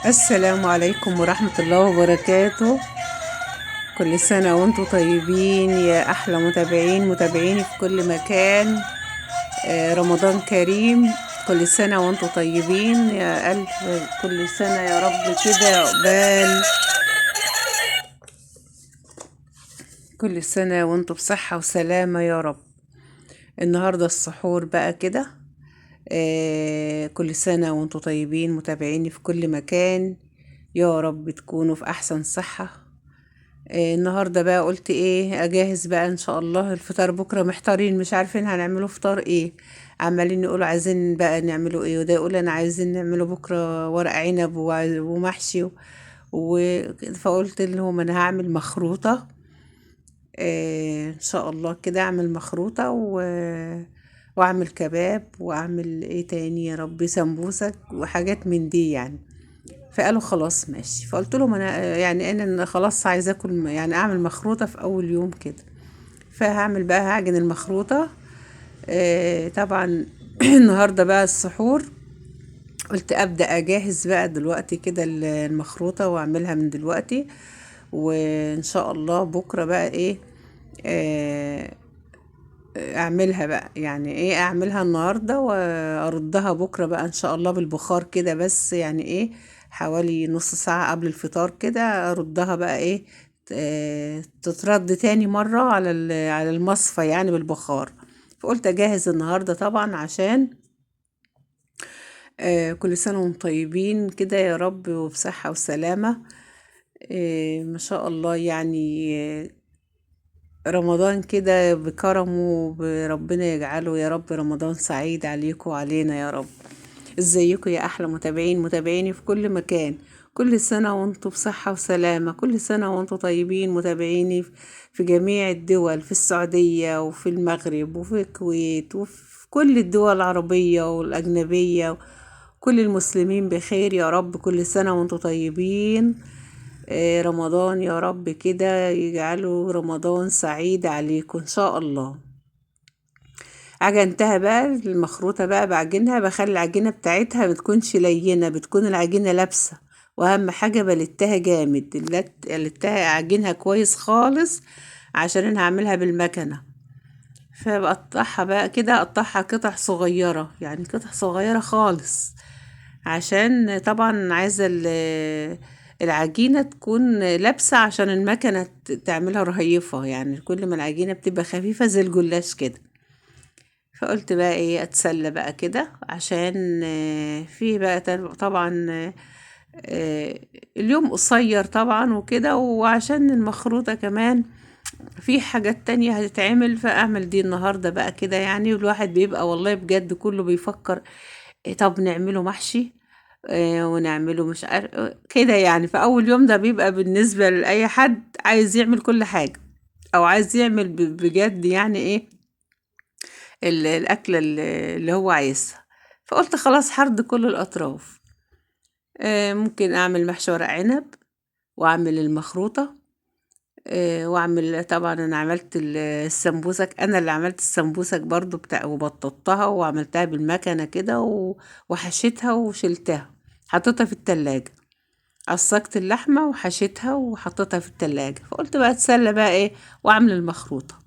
السلام عليكم ورحمة الله وبركاته. كل سنة وانتم طيبين يا أحلى متابعين، متابعيني في كل مكان. رمضان كريم، كل سنة وانتم طيبين يا ألف، كل سنة يا رب كده عقبال كل سنة وانتم بصحة وسلامة يا رب. النهاردة السحور بقى كده. كل سنة وانتم طيبين متابعيني في كل مكان، يا رب تكونوا في أحسن صحة. النهاردة بقى قلت ايه، اجهز بقى ان شاء الله الفطار بكرة. محتارين مش عارفين هنعمله فطار ايه، عمالين يقولوا عايزين بقى نعمله ايه، وده يقول انا عايزين نعمله بكرة ورق عنب ومحشي فقلت لهم انا هعمل مخروطة. ان شاء الله كده اعمل مخروطة واعمل كباب واعمل ايه تاني يا ربي، سمبوسك وحاجات من دي يعني. فقالوا خلاص ماشي. فقلت لهم انا يعني انا خلاص عايزه اكل، يعني اعمل مخروطه في اول يوم كده. فهعمل بقى، هعجن المخروطه. طبعا النهارده بقى السحور، قلت ابدا اجهز بقى دلوقتي كده المخروطه واعملها من دلوقتي، وان شاء الله بكره بقى ايه، اعملها بقى، يعني ايه، اعملها النهارده واردها بكره بقى ان شاء الله بالبخار كده، بس يعني ايه حوالي نص ساعه قبل الفطار كده اردها بقى ايه، تترد تاني مره على المصفى يعني بالبخار. فقلت اجهز النهارده طبعا عشان كل سنه وانتم طيبين كده يا رب وبصحه وسلامه. ما شاء الله يعني، رمضان كده بكرمه، بربنا يجعله يا رب رمضان سعيد عليكم وعلينا يا رب. ازيكم يا احلى متابعين، متابعيني في كل مكان، كل سنة وانتم بصحة وسلامة، كل سنة وانتم طيبين متابعيني في جميع الدول، في السعودية وفي المغرب وفي الكويت وفي كل الدول العربية والأجنبية، كل المسلمين بخير يا رب، كل سنة وانتم طيبين. رمضان يا رب كده يجعله رمضان سعيد عليكم ان شاء الله. عجنتها بقى المخروطة بقى، بعجنها، بخلي العجينة بتاعتها بتكونش لينة، بتكون العجينة لابسة، واهم حاجة بلتها جامد، بلتها عجينها كويس خالص عشان انا هعملها بالمكنة. فبقطعها بقى كده، اقطعها قطع صغيرة، يعني قطع صغيرة خالص، عشان طبعا عايزة العجينة تكون لابسة عشان المكنة تعملها رهيفة، يعني كل ما العجينة بتبقى خفيفة زي الجلاش كده. فقلت بقى ايه، اتسلى بقى كده عشان في بقى طبعا، اليوم قصير طبعا وكده، وعشان المخروطة كمان في حاجات تانية هتتعمل، فاعمل دي النهاردة بقى كده يعني. والواحد بيبقى والله بجد كله بيفكر إيه، طب نعمله محشي، ونعمله مش عارف كده يعني. فأول يوم ده بيبقى بالنسبة لأي حد عايز يعمل كل حاجة، أو عايز يعمل بجد يعني إيه الأكلة اللي هو عايزها. فقلت خلاص هرضي كل الأطراف. ممكن أعمل محشي ورق عنب، وأعمل المخروطة، وأعمل طبعا أنا عملت السمبوسك، أنا اللي عملت السمبوسك برضو بتاع، وبططتها وعملتها بالمكنة كده وحشيتها وشلتها، حطيتها في التلاجة، عصقت اللحمة وحشيتها وحطيتها في التلاجة. فقلت بقى اتسلى بقى ايه واعمل المخروطة.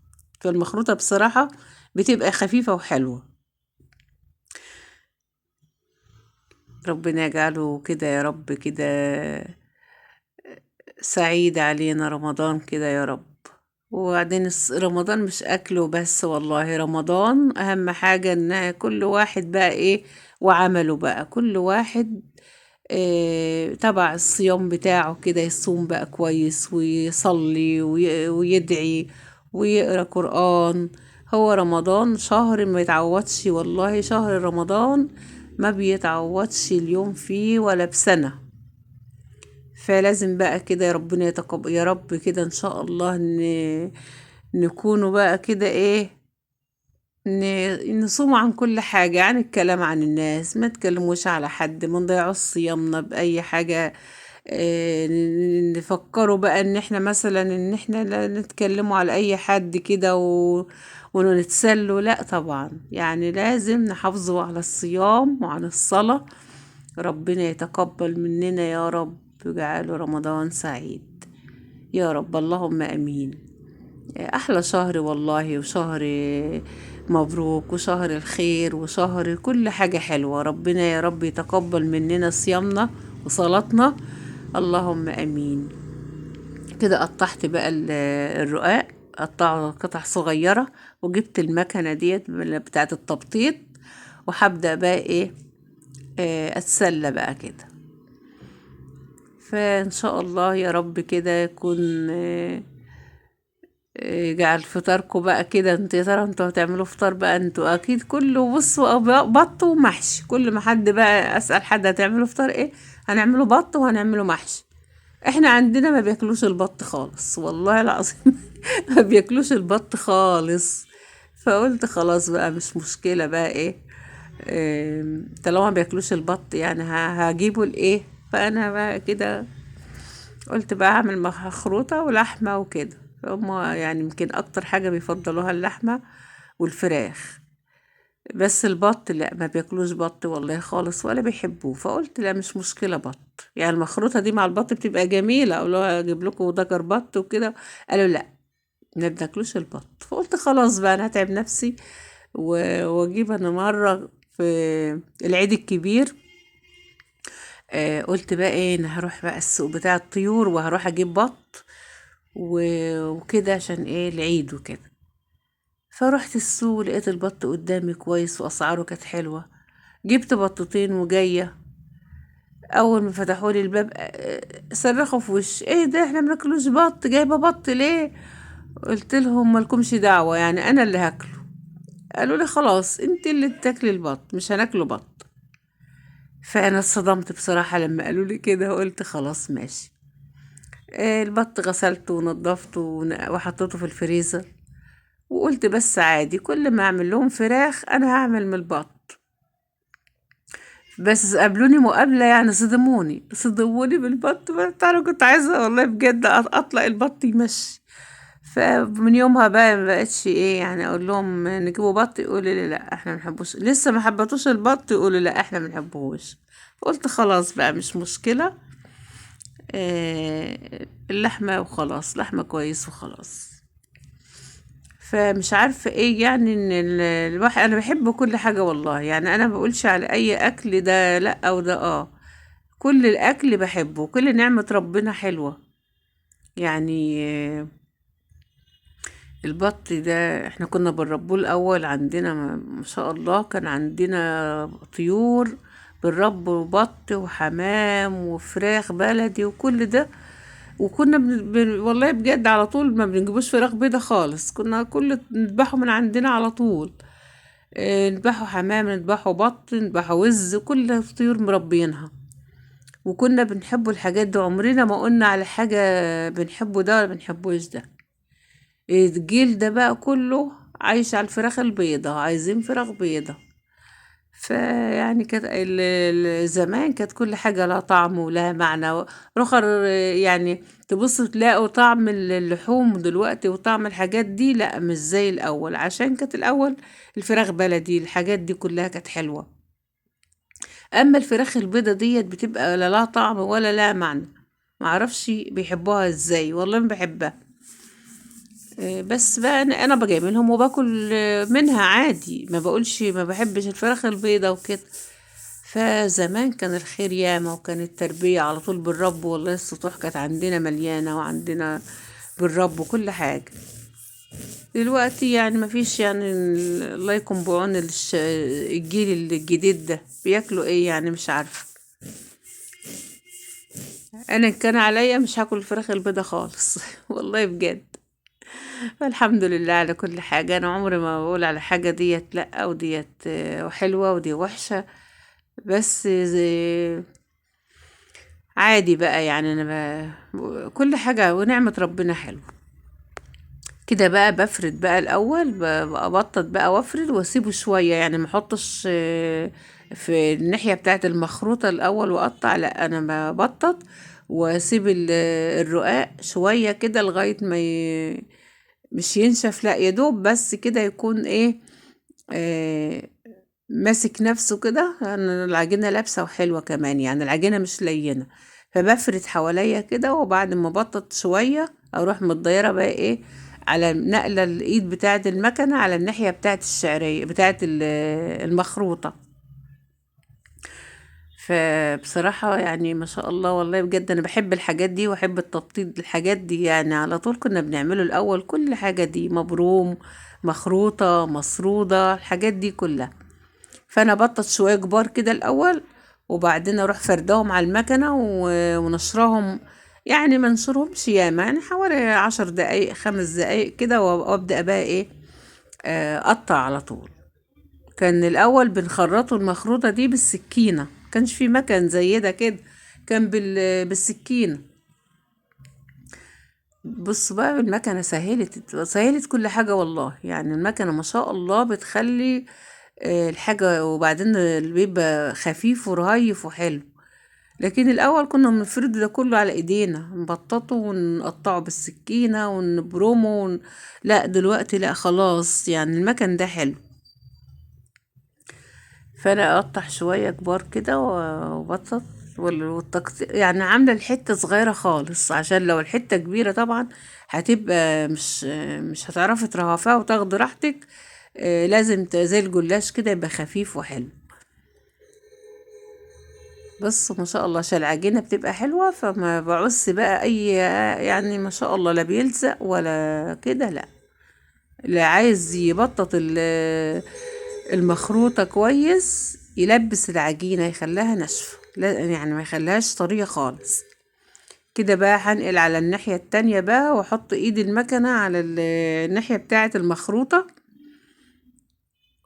فالمخروطة بصراحة بتبقى خفيفة وحلوة، ربنا يجعله كده يا رب كده سعيد علينا رمضان كده يا رب. وبعدين رمضان مش أكل وبس، والله رمضان أهم حاجة إن كل واحد بقى إيه وعمله بقى، كل واحد تبع الصيام بتاعه كده، يصوم بقى كويس ويصلي ويدعي ويقرأ قرآن. هو رمضان شهر ما يتعوضش، والله شهر رمضان ما بيتعوضش اليوم فيه ولا بسنة. فلازم بقى كده يا ربنا يتقبل يا رب كده ان شاء الله، نكونوا بقى كده ايه، نصوم عن كل حاجة، عن الكلام عن الناس، ما تكلموش على حد، ما نضيعوش صيامنا بأي حاجة. نفكروا بقى ان احنا مثلا ان احنا لا نتكلموا على اي حد كده ونتسلوا، لا طبعا، يعني لازم نحافظوا على الصيام وعلى الصلاة. ربنا يتقبل مننا يا رب، ويجعله رمضان سعيد يا رب، اللهم امين. احلى شهر والله، وشهر مبروك، وشهر الخير، وشهر كل حاجة حلوة. ربنا يا رب يتقبل مننا صيامنا وصلاتنا، اللهم امين. كده قطعت بقى الرقاق، قطعه قطع صغيرة، وجبت المكنة ديت بتاعة التبطيط، وهبدأ بقى ايه، اتسلى بقى كده. فان شاء الله يا رب كده يكون جعل فطاركم بقى كده. انتوا يا ترى انتوا هتعملوا فطار بقى؟ انتوا اكيد كله بصوا بط ومحشي. كل ما حد بقى اسأل حد هتعملوا فطار ايه، هنعمله بط وهنعمله محشي. احنا عندنا ما بياكلوش البط خالص والله العظيم ما بياكلوش البط خالص. فقلت خلاص بقى مش مشكلة بقى ايه، طالما ما بياكلوش البط يعني هجيبه لايه. فانا بقى كده قلت بقى اعمل مخروطة ولحمة وكده. هما يمكن اكتر حاجة بيفضلوها اللحمة والفراخ، بس البط لا ما بياكلوش بط والله خالص ولا بيحبوه. فقلت لا مش مشكلة بط، المخروطة دي مع البط بتبقى جميلة، اقول له اجيب لكم دجر بط وكده، قالوا لا ما بناكلوش البط. فقلت خلاص بقى انا هتعب نفسي واجيب. انا مرة في العيد الكبير، قلت بقى ايه، انا هروح بقى السوق بتاع الطيور وهروح اجيب بط وكده عشان ايه العيد وكده. فروحت السوق لقيت البط قدامي كويس واسعاره كانت حلوه، جبت بطتين وجايه. اول ما فتحوا لي الباب، صرخوا في وشي، ايه ده احنا ما بناكلوش بط، جايبه بط ليه؟ قلت لهم مالكمش دعوه، انا اللي هاكله. قالوا لي خلاص انت اللي تاكلي البط، مش هناكله بط. فانا اتصدمت بصراحه لما قالوا لي كده، وقلت خلاص ماشي. البط غسلته ونضفته وحطيته في الفريزر، وقلت بس عادي كل ما اعمل لهم فراخ انا هعمل من البط. بس قابلوني مقابله صدموني بالبط. بس انا كنت عايزه والله بجد اطلق البط يمشي. فمن يومها بقى ما بقتش ايه اقول لهم نجيبوا بط، يقولوا لي لا احنا ما بنحبوش، لسه ما حبتوش البط يقولوا لا احنا ما بنحبوش. قلت خلاص بقى مش مشكله، اللحمه وخلاص، لحمه كويس وخلاص. فمش عارفه ايه يعني ان الواحد، انا بحب كل حاجه والله، انا ما بقولش على اي اكل ده لا او ده كل الاكل بحبه، كل نعمه ربنا حلوه. البط ده احنا كنا بنربوه الاول عندنا، ما شاء الله كان عندنا طيور، بنربوا بط وحمام وفراخ بلدي وكل ده، وكنا والله بجد على طول ما بنجيبوش فراخ بيضة خالص، كنا كل نذبحه من عندنا على طول، نذبحه حمام، نذبحه بط، نذبحه وز، كل الطيور مربينها، وكنا بنحبوا الحاجات دي، عمرنا ما قلنا على حاجة بنحبه ده ولا بنحبوش ده. الجيل ده بقى كله عايش على الفراخ البيضة، عايزين فراخ بيضة. فيعني كانت زمان كانت كل حاجة لها طعم ولها معنى، رخر تبص تلاقوا طعم اللحوم دلوقتي وطعم الحاجات دي لا مش زي الأول، عشان كانت الأول الفراخ بلدي، الحاجات دي كلها كانت حلوة. أما الفراخ البيضة ديت بتبقى لا لها طعم ولا لها معنى، معرفش بيحبوها ازاي، والله ما بحبها. بس بقى أنا بجاملهم وباكل منها عادي، ما بقولش ما بحبش الفراخ البيضة وكده. فزمان كان الخير ياما، وكان التربية على طول بالرب، والله السطوح كانت عندنا مليانة وعندنا بالرب وكل حاجة. دلوقتي ما فيش، الله يكون بعون الجيل الجديد ده بياكلوا ايه مش عارفة. انا كان عليا مش هاكل الفراخ البيضة خالص والله بجد. فالحمد لله على كل حاجة. أنا عمري ما بقول على حاجة ديت لأ وديت حلوة ودي وحشة، بس عادي بقى، أنا كل حاجة ونعمة ربنا حلوة كده بقى. بفرد بقى الأول، ببطط بقى وافرد واسيبه شوية، ما احطش في الناحية بتاعة المخروطة الأول وأقطع، لأ أنا ببطط واسيب الرقاق شوية كده لغاية ما مش ينشف، لا يا دوب بس كده يكون ايه، ماسك نفسه كده. انا العجينة لابسه وحلوه كمان، يعني العجينة مش لينه، فبفرد حواليا كده. وبعد ما بطط شوية اروح متضيره بقى ايه على نقله الايد بتاعه المكنه على الناحية بتاعه الشعرية بتاعه المخروطه. فبصراحة يعني ما شاء الله، والله بجد انا بحب الحاجات دي واحب التبطيط الحاجات دي، يعني على طول كنا بنعمله الاول كل حاجة دي، مبروم، مخروطه، مسروده، الحاجات دي كلها. فانا بطط شوية كبار كده الاول، وبعدين اروح فردهم على المكنه ونشرهم، يعني ما نشرهمش ياما، يعني حوالي 10 دقايق 5 دقايق كده، وابدا بقى ايه اقطع على طول. كان الاول بنخرطوا المخروطه دي بالسكينة، كانش في مكن زي ده كده، كان بالسكينة. بص بقى المكنه سهلت كل حاجة والله، يعني المكنه ما شاء الله بتخلي الحاجة، وبعدين بيبقى خفيف ورهيف وحلو. لكن الاول كنا بنفرد ده كله على ايدينا، نبططه ونقطعه بالسكينة ونبرمه لا دلوقتي لا خلاص، يعني المكن ده حلو. فانا اقطع شوية كبار كده وبطط والتقطيع، يعني عامله الحتة صغيرة خالص، عشان لو الحتة كبيرة طبعا هتبقى مش هتعرفي ترهفيها وتاخدي راحتك. لازم زي الجلاش كده يبقى خفيف وحلو. بص ما شاء الله عشان العجينة بتبقى حلوة، فما بعص بقى اي، يعني ما شاء الله لا بيلزق ولا كده، لا لا عايز يبطط المخروطه كويس، يلبس العجينة يخليها ناشفة، لا يعني ما يخليهاش طرية خالص كده. بقى هنقل على الناحية التانية بقى، واحط ايد المكنه على الناحية بتاعه المخروطه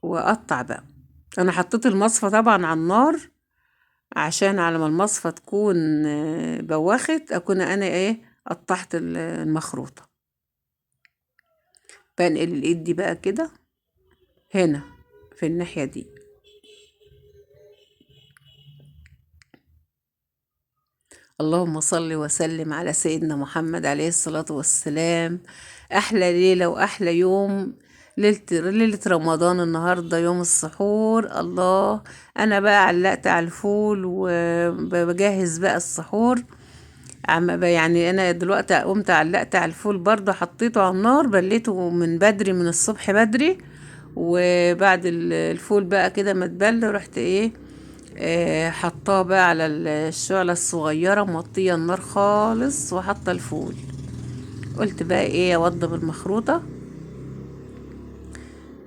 واقطع بقى. انا حطيت المصفى طبعا على النار، عشان على ما المصفى تكون بواخت اكون انا ايه قطعت المخروطه. بنقل الايد دي بقى كده هنا في الناحية دي. اللهم صل وسلم على سيدنا محمد عليه الصلاة والسلام. أحلى ليلة وأحلى يوم، ليلة رمضان النهاردة يوم السحور. الله، أنا بقى علقت على الفول وبجهز بقى السحور. يعني أنا دلوقتي قمت علقت على الفول برضه، حطيته على النار، بليته من بدري من الصبح بدري، وبعد الفول بقى كده ما اتبل رحت ايه حطاه بقى على الشعلة الصغيرة، موطية النار خالص، وحاطة الفول. قلت بقى ايه اوضب المخروطة.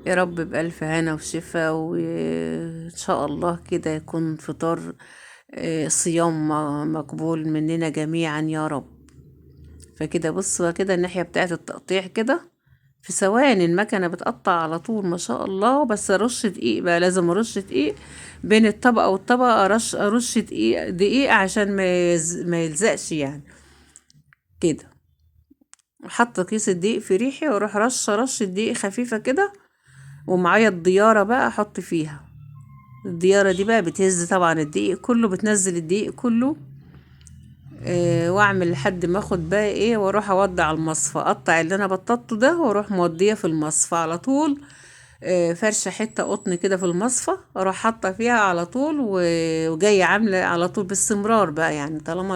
يا رب بألف هنا وشفا، وإن شاء الله كده يكون فطار صيام مقبول مننا جميعا يا رب. فكده بصوا كده الناحية بتاعت التقطيع كده في ثواني المكنة بتقطع على طول ما شاء الله. بس ارش دقيق بقى، لازم ارش دقيق بين الطبقة والطبقة، ارش دقيق عشان ما يلزقش يعني كده. حاطة كيس الدقيق في ريحي واروح رشه دقيق خفيفة كده، ومعايا الديارة بقى احط فيها. الديارة دي بقى بتهز طبعا الدقيق كله، بتنزل الدقيق كله. واعمل لحد ما اخد بقى ايه، واروح اودع المصفى، اقطع اللي انا بططته ده واروح موديه في المصفى على طول. فرشه حتة قطن كده في المصفى اروح حاطه فيها على طول، وجاية عامله على طول باستمرار بقى، يعني طالما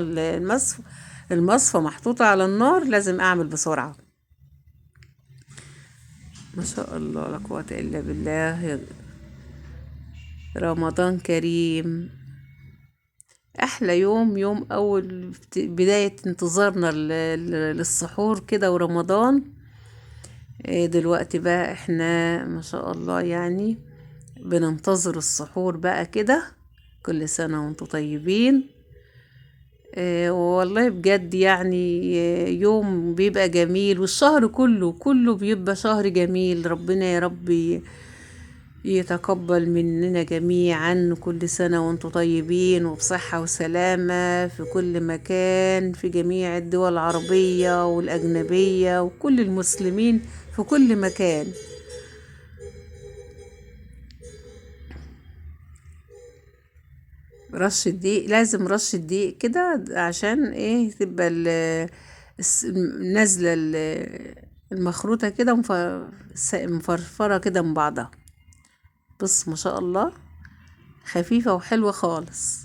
المصفى محطوطة على النار لازم اعمل بسرعة. ما شاء الله لا قوة الا بالله. رمضان كريم. احلى يوم، يوم اول بداية انتظارنا للسحور كده ورمضان. دلوقتي بقى احنا ما شاء الله يعني بننتظر السحور بقى كده. كل سنة وانتم طيبين. والله بجد يعني يوم بيبقى جميل، والشهر كله بيبقى شهر جميل. ربنا يا رب يتقبل مننا جميعا. كل سنة وانتم طيبين وبصحة وسلامة في كل مكان، في جميع الدول العربية والأجنبية وكل المسلمين في كل مكان. رش الدقيق، لازم رش الدقيق كده عشان ايه تبقى نازلة المخروطة كده مفرفرة كده من بعضها. بص ما شاء الله خفيفة وحلوة خالص.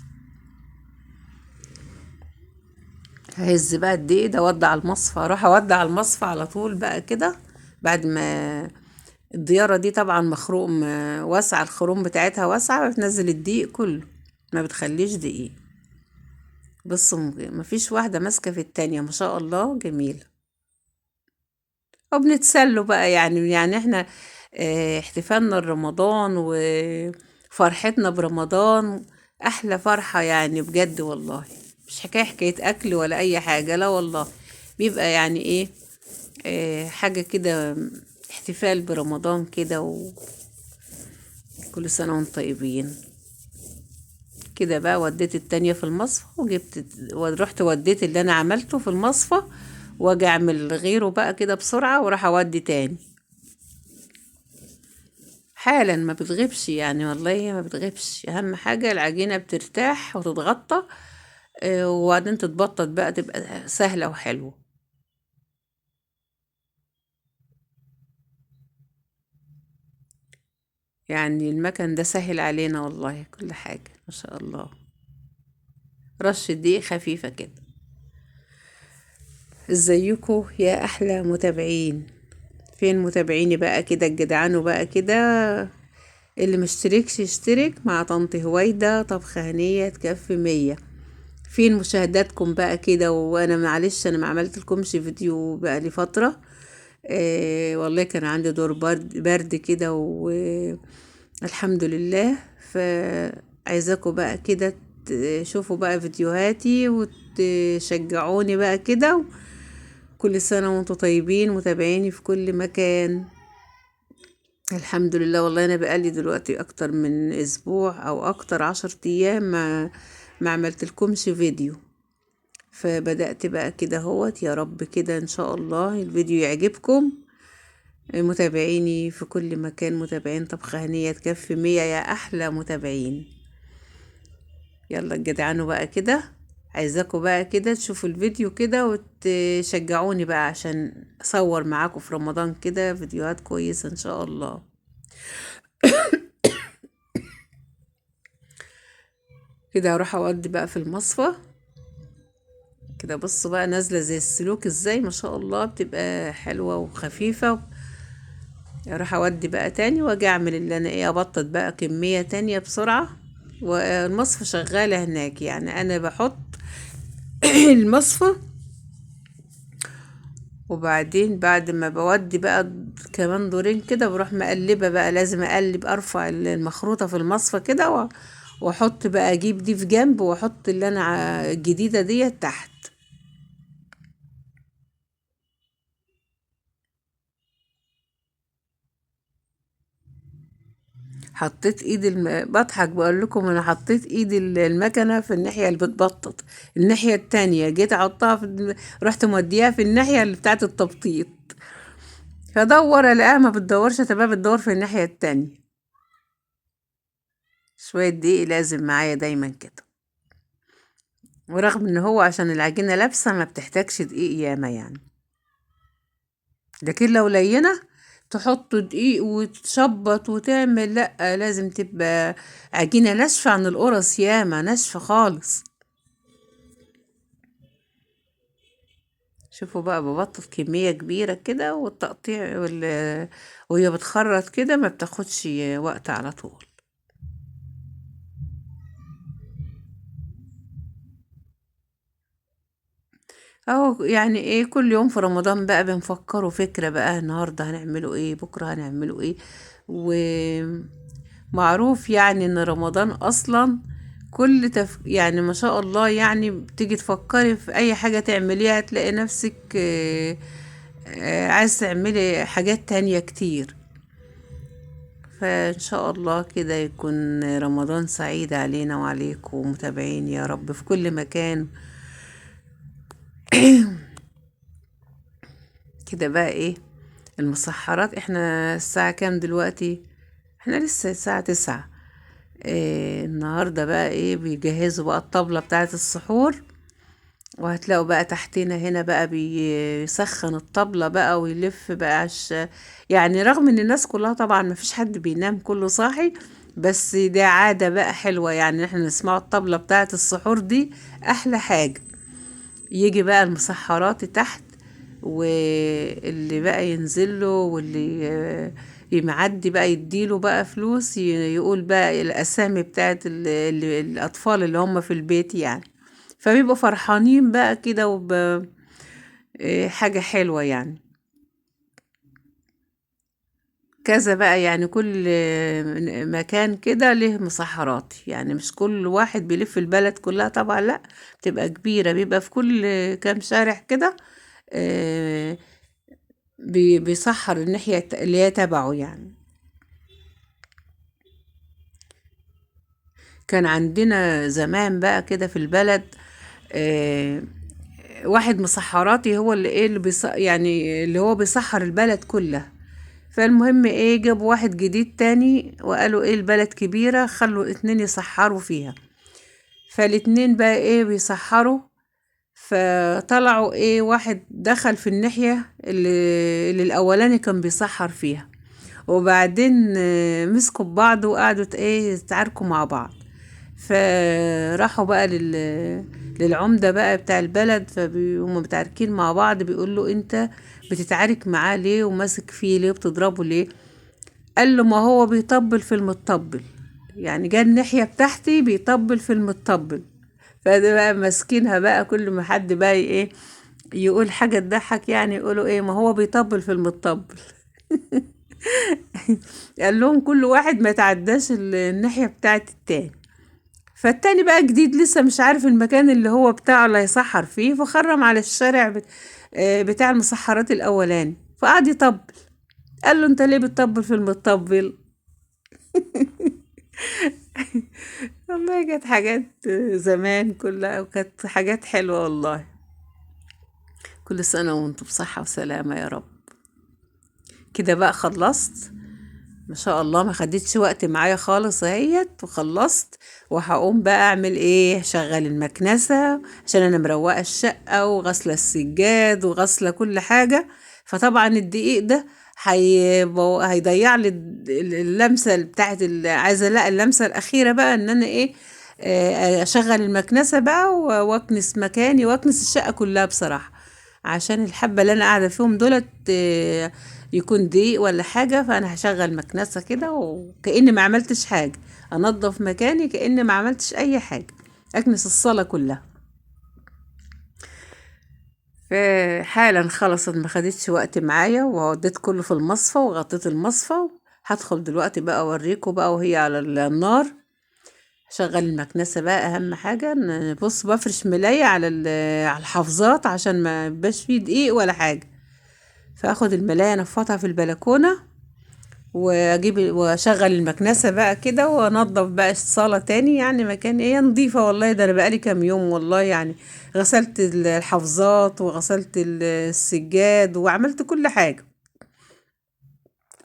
ههز بقى الدقيق ده اودع المصفى، اروح اودع المصفى على طول بقى كده. بعد ما الديارة دي طبعا مخروم واسعة، الخروم بتاعتها واسعة، بتنزل الدقيق كله ما بتخليش دقيق. بصوا مفيش واحدة ماسكة في التانية، ما شاء الله جميلة. وبنتسلوا بقى يعني احنا احتفالنا لرمضان وفرحتنا برمضان احلى فرحة يعني بجد والله. مش حكاية اكل ولا اي حاجة، لا والله، بيبقى يعني ايه، حاجة كده احتفال برمضان كده، وكل سنة وانتم طيبين كده بقى. وديت التانية في المصفى وجبت ورحت وديت اللي انا عملته في المصفى، واجي اعمل غيره بقى كده بسرعة، وراح اودي تاني حالا. ما بتغيبش يعني والله ما بتغيبش. اهم حاجة العجينة بترتاح وتتغطى، وبعدين تتبطط بقى، تبقى سهلة وحلوة. يعني المكن ده سهل علينا والله كل حاجة ما شاء الله. رشة دقيق خفيفة كده. ازيكم يا احلى متابعين؟ فين متابعيني بقى كده الجدعان بقى كده؟ اللي مشتركش يشترك مع طنط هويدا طبخة هنية تكفي 100. فين مشاهداتكم بقى كده؟ وانا معلش انا ما عملت لكمش فيديو بقى لي فترة، والله كان عندي دور برد كده والحمد لله. فعايزاكم بقى كده تشوفوا بقى فيديوهاتي وتشجعوني بقى كده. كل سنة وانتم طيبين متابعيني في كل مكان. الحمد لله والله انا بقالي دلوقتي اكتر من اسبوع او اكتر 10 ايام ما عملت لكمش فيديو، فبدأت بقى كده اهوت. يا رب كده ان شاء الله الفيديو يعجبكم. متابعيني في كل مكان، متابعين طبخة هنية تكفي 100 يا احلى متابعين. يلا الجدعانوا بقى كده، عايزاكم بقى كده تشوفوا الفيديو كده وتشجعوني بقى عشان اصور معاكم في رمضان كده فيديوهات كويسة ان شاء الله. كده هروح اودي بقى في المصفى كده. بصوا بقى نازلة زي السلوك ازاي ما شاء الله، بتبقى حلوة وخفيفة. اروح اودي بقى تاني واجي اعمل اللي انا ايه، ابطط بقى كمية تانية بسرعة. والمصفى شغالة هناك، يعني انا بحط المصفى وبعدين بعد ما بودي بقى كمان دورين كده بروح مقلبة بقى، لازم اقلب ارفع المخروطة في المصفى كده واحط بقى، اجيب دي في جنب واحط اللي انا الجديدة دي تحت. حطيت ايد بضحك بقول لكم انا حطيت ايد المكنه في الناحية اللي بتبطط، الناحية التانية جيت احطها في رحت موديها في الناحية اللي بتاعت التبطيط، فدور الاقيها ما بتدورش، تبقى بتدور في الناحية التانية. شوية دقيق لازم معايا دايما كده، ورغم ان هو عشان العجينة لابسه ما بتحتاجش دقيق ياما يعني، لكن لو لينه تحط دقيق وتشبط وتعمل، لا لازم تبقى عجينة ناشفة عن القرص ياما، ناشفة خالص. شوفوا بقى ببطط كمية كبيرة كده، والتقطيع وهي بتخرط كده ما بتاخدش وقت على طول. اهو يعني ايه، كل يوم في رمضان بقى بنفكروا فكرة بقى، النهاردة هنعمله ايه، بكرة هنعمله ايه. ومعروف يعني ان رمضان اصلا كل يعني ما شاء الله، يعني بتيجي تفكري في اي حاجة تعمليها تلاقي نفسك عايز تعملي حاجات تانية كتير. فان شاء الله كده يكون رمضان سعيد علينا وعليكم ومتابعين يا رب في كل مكان. كده بقى ايه المسحرات، احنا الساعة كام دلوقتي؟ احنا لسه الساعة 9. إيه النهاردة بقى ايه بيجهزوا بقى الطبلة بتاعة السحور. وهتلاقوا بقى تحتنا هنا بقى بيسخن الطبلة بقى ويلف بقى يعني رغم ان الناس كلها طبعا ما فيش حد بينام كله صاحي، بس ده عادة بقى حلوة يعني احنا نسمع الطبلة بتاعة السحور دي احلى حاجة. يجي بقى المسحرات تحت، واللي بقى ينزل له واللي يمعدي بقى يديله بقى فلوس، يقول بقى الاسامي بتاعت الاطفال اللي هم في البيت يعني، فبيبقوا فرحانين بقى كده حاجة حلوة يعني. كذا بقى يعني كل مكان كده له مسحرات، يعني مش كل واحد بيلف البلد كلها طبعا، لا بتبقى كبيرة، بيبقى في كل كام شارع كده، بيسحر الناحية اللي هي تبعه يعني. كان عندنا زمان بقى كده في البلد، واحد مسحراتي هو اللي ايه اللي يعني اللي هو بيسحر البلد كلها. فالمهم ايه، جابوا واحد جديد تاني وقالوا ايه البلد كبيرة، خلوا 2 يسحروا فيها. فالاتنين بقى ايه بيسحروا، فطلعوا ايه واحد دخل في الناحية اللي الاولاني كان بيسحر فيها، وبعدين مسكوا ببعض وقعدوا ايه يتعاركوا مع بعض. فراحوا بقى للعمدة بقى بتاع البلد، فهم متعاركين مع بعض، بيقول له انت بتتعارك معاه ليه وماسك فيه ليه وبتضربه ليه؟ قال له ما هو بيطبل في المطبل، يعني جه الناحية بتاعتي بيطبل في المطبل. فده بقى ماسكينها بقى، كل ما حد بقى ايه يقول حاجة تضحك يعني يقولوا ايه ما هو بيطبل في المطبل. قال لهم كل واحد ما يتعداش الناحية بتاعت التاني. فالتاني بقى جديد لسه مش عارف المكان اللي هو بتاعه اللي هيسحر فيه، فخرم على الشارع بتاع المسحرات الأولاني، فقعد يطبل. قال له انت ليه بتطبل في المطبل؟ والله كانت حاجات زمان كلها، وكانت حاجات حلوة والله. كل سنة وانتم بصحة وسلامة يا رب. كده بقى خلصت ما شاء الله، ما خدتش وقت معايا خالص اهيت وخلصت. وهقوم بقى اعمل ايه، شغل المكنسة عشان انا مروقة الشقة وغسلة السجاد وغسلة كل حاجة، فطبعا الدقيق ده هيضيع لي اللمسة بتاعت عايزة لا اللمسة الأخيرة بقى ان انا ايه، اشغل المكنسة بقى واكنس مكاني واكنس الشقة كلها بصراحة، عشان الحبة اللي انا قاعدة فيهم دولت، يكون دقيق ولا حاجة. فانا هشغل مكنسة كده وكأني ما عملتش حاجة، انظف مكاني كأني ما عملتش اي حاجة، اكنس الصالة كلها. فحالا خلصت، ما خدتش وقت معايا، ووديت كله في المصفى وغطيت المصفى. هدخل دلوقتي بقى اوريكم بقى وهي على النار. شغل المكنسة بقى، اهم حاجة بص بفرش ملاية على الحافظات عشان ما يبقاش فيه دقيق ولا حاجة. فاخد الملاية انفضها في البلكونة واشغل المكنسة بقى كده، وانضف بقى الصالة تاني، يعني مكان ايه نظيفة والله. ده انا بقالي كام يوم والله غسلت الحافظات وغسلت السجاد وعملت كل حاجة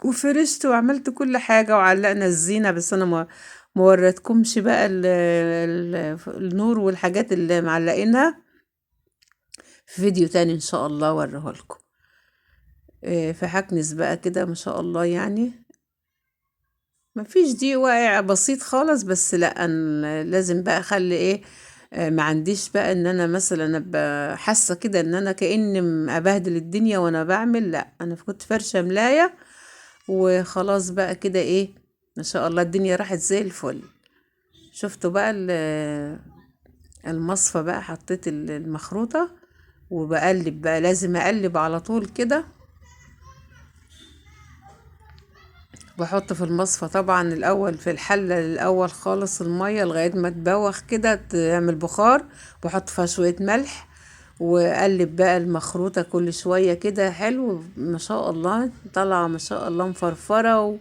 وفرشت وعملت كل حاجة وعلقنا الزينة، بس انا ما وريتكمش بقى النور والحاجات اللي معلقينها، في فيديو تاني ان شاء الله اوريه لكم. فهكنس بقى كده ما شاء الله، ما فيش دقيق واقع بسيط خالص، بس لا أنا لازم بقى اخلي ايه، ما عنديش بقى ان انا مثلا ابقى حاسه كده ان انا كاني ابهدل الدنيا وانا بعمل، لا انا كنت فرشه ملايه وخلاص بقى كده ايه ما شاء الله الدنيا راحت زي الفل. شفتوا بقى المصفى بقى، حطيت المخروطه وبقلب بقى، لازم اقلب على طول كده. بحط في المصفى طبعا الاول في الحله الاول خالص الميه لغايه ما تبوخ كده تعمل بخار، بحط فيها شويه ملح واقلب بقى المخروطه كل شويه كده. حلو ما شاء الله، طالعه ما شاء الله مفرفره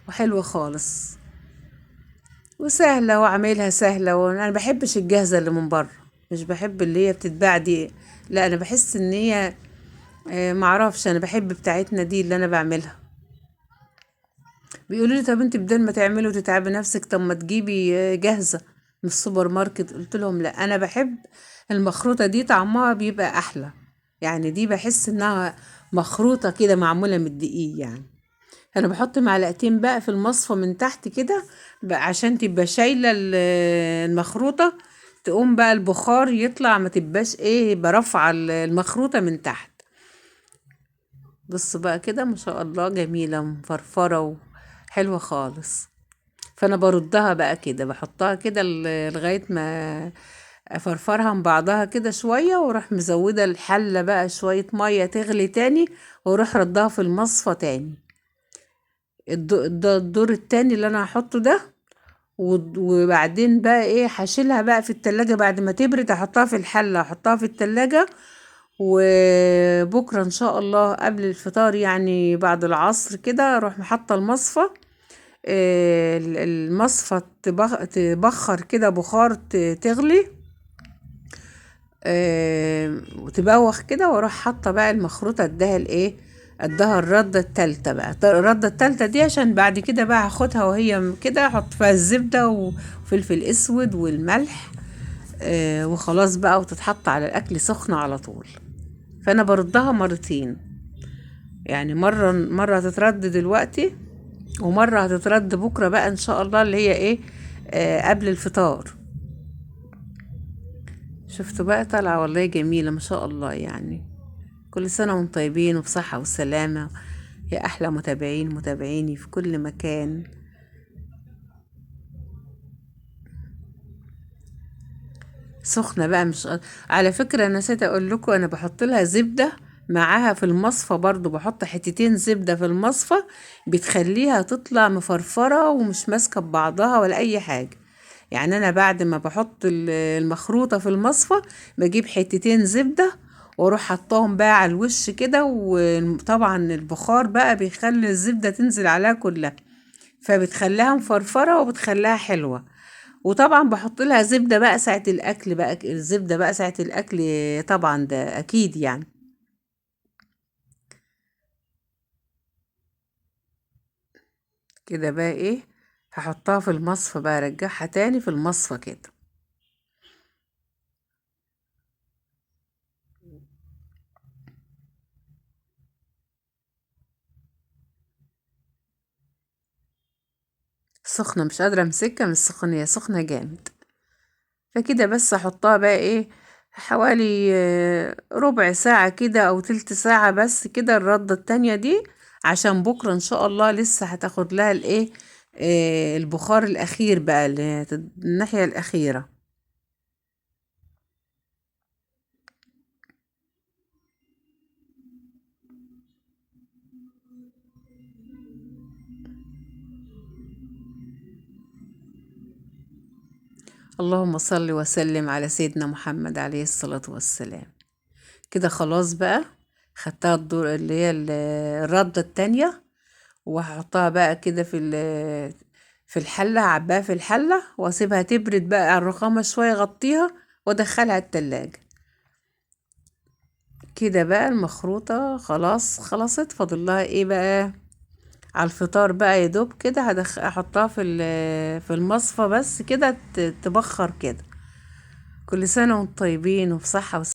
وحلوه خالص وسهله، وعاملها سهله. وانا ما بحبش الجاهزه اللي من بره، مش بحب اللي هي بتتباع دي، لا انا بحس ان هي، معرفش، انا بحب بتاعتنا دي اللي انا بعملها. بيقولوا لي طب انت بدل ما تعملي وتتعبي نفسك طب ما تجيبي جاهزه. من السوبر ماركت. قلت لهم لا، انا بحب المخروطة دي، طعمها بيبقى احلى يعني، دي بحس انها مخروطة كده معمولة من الدقيق يعني. انا بحط معلقتين بقى في المصفى من تحت كده عشان تبقى شايلة المخروطة، تقوم بقى البخار يطلع، ما تبقاش ايه، برفع المخروطة من تحت. بصوا بقى كده ما شاء الله، جميلة مفرفرة وحلوة خالص. فانا بردها بقى كده، بحطها كده لغاية ما افرفرها من بعضها كده شوية، واروح مزودة الحلة بقى شوية مية تغلي تاني، واروح ردها في المصفى تاني. الدور التاني اللي انا هحطه ده، وبعدين بقى ايه، هشيلها بقى في التلاجة بعد ما تبرد، احطها في الحلة، احطها في التلاجة. وبكرة ان شاء الله قبل الفطار يعني بعد العصر كده، اروح محطة المصفى، المصفى تبخر كده بخار، تغلي، وتبوخ كده، واروح حاطه بقى المخروطه، اديها الايه، اديها الردة التالتة بقى. الردة التالتة دي عشان بعد كده بقى هاخدها وهي كده، احط فيها الزبدة وفلفل اسود والملح، وخلاص بقى، وتتحط على الاكل سخنة على طول. فانا بردها مرتين يعني، مرة هتترد دلوقتي، ومرة هتترد بكرة بقى ان شاء الله، اللي هي ايه، قبل الفطار. شفتوا بقى طالعة والله جميلة ما شاء الله يعني. كل سنة وانتم طيبين وبصحة وسلامة يا أحلى متابعين، متابعيني في كل مكان. سخنة بقى، مش على فكرة أنا نسيت أقول لكم، أنا بحط لها زبدة معاها في المصفى برضو، بحط حتتين زبدة في المصفى، بتخليها تطلع مفرفرة ومش ماسكة ببعضها ولا أي حاجة. يعني أنا بعد ما بحط المخروطة في المصفى، بجيب حتتين زبدة واروح حطاهم بقى على الوش كده، وطبعا البخار بقى بيخلي الزبدة تنزل عليها كلها، فبتخليها مفرفرة وبتخليها حلوة. وطبعا بحط لها زبدة بقى ساعة الأكل بقى، الزبدة بقى ساعة الأكل طبعا ده أكيد يعني. كده بقى إيه، هحطها في المصفى بقى، ارجعها تاني في المصفى كده. سخنة مش قادرة امسكها من السخونية، سخنة جامد. فكده بس احطها بقى ايه حوالي ربع ساعة كده او تلت ساعة بس كده، الردة التانية دي، عشان بكرة ان شاء الله لسه هتاخد لها الايه، البخار الاخير بقى، اللي الناحية الاخيرة. اللهم صل وسلم على سيدنا محمد عليه الصلاة والسلام. كده خلاص بقى خدتها الدور اللي هي الردة التانية، وهحطها بقى كده في الحلة، هعبيها في الحلة واسيبها تبرد بقى على الرخامة شوية، اغطيها وادخلها التلاجة. كده بقى المخروطة خلاص خلصت. فاضل لها ايه بقى على الفطار بقى، يا دوب كده احطها في المصفى بس كده تبخر كده. كل سنة وانتم طيبين وبصحة وسلامة.